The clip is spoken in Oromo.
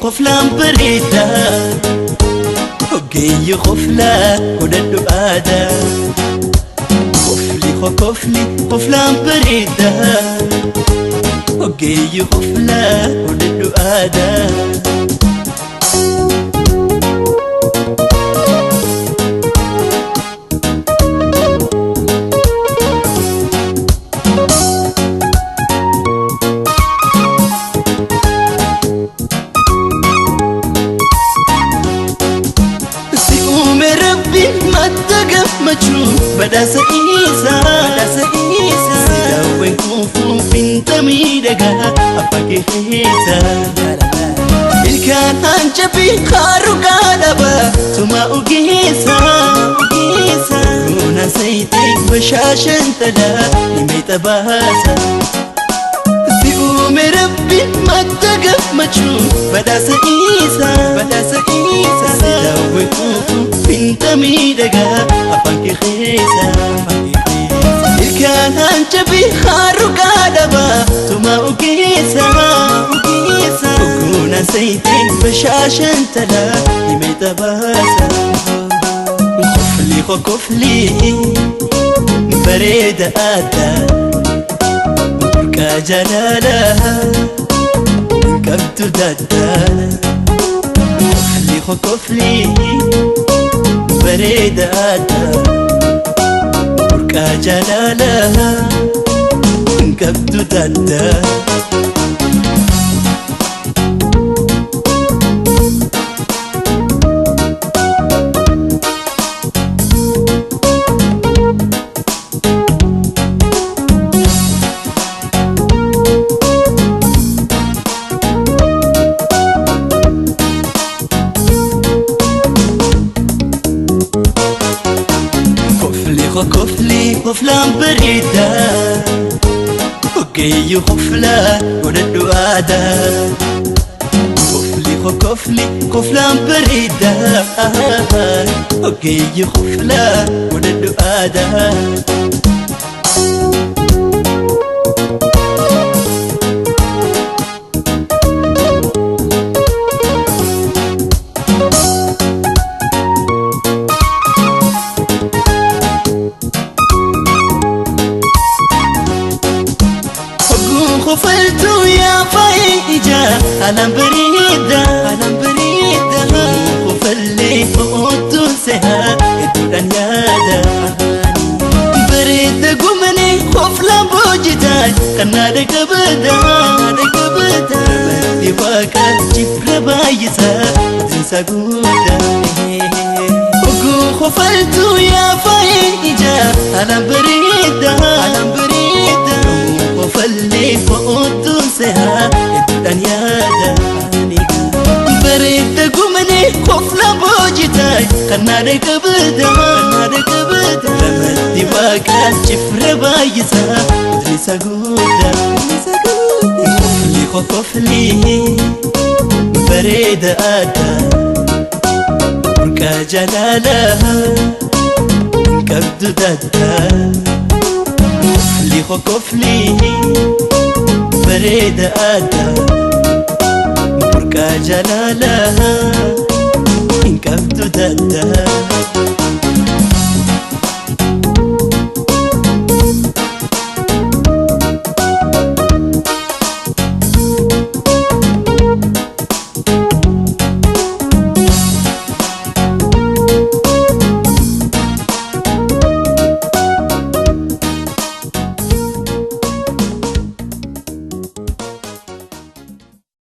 Koflaan bareeda ogeeyyi koflaa godhadhu aadaa. Kofli kofli koflaan bareeda ogeeyyi koflaa godhadhu aadaa. Badhaasa isaa badhaasa isaa daawwen kuufuu finta miidhagaa abbaa keessa ilkaan hancafi harugaa dhaba tuma ogeessa ogeessa goona sayitee bashaashan talaa ni meexa baasa si uume rabbi madda gammachuu badhaasa isaa badhaasa isaa daawwen kuufuu finta miidhagaa afaan keessa ilkaan hancafi harugaa dhaba tuma ogeessa ogeessa goona sayitee bashaashan talaa ni meexa baasa. Kofli kofli bareeda aadaa burqaa jaalalaa qabdu daddaa. Kofli kofli bareeda aadaa burqaa jaalalaa qabdu daddaa. Kofli koflaan bareeda ogeeyyi koflaa godhadhu aadaa. Kofli kofli koflaan bareeda ogeeyyi koflaa godhadhu aadaa. Kofaltu yaa faayija alam bareeda alam bareeda kofallee otuun sehaa hedduudhaan yaada bareeda gumane koflaan boojitaa kan naada kabada naada kabada rabbi waaqa jibra baay'isaa dinsa guddaa. Kofaltu yaa faayija alam bareeda alam bareeda kofallee otuun sehaa hedduudhaan yaada bareeda gumane kofla boojitaa kan naada kabada naada kabada rabbi waaqa jibra baay'isaa dinsa guddaa. Kofli kofli bareeda aadaa burqaa jaalalaa qabdu daddaa. Kofli kofli bareeda aadaa burqaa jaalalaa qabdu daddaa.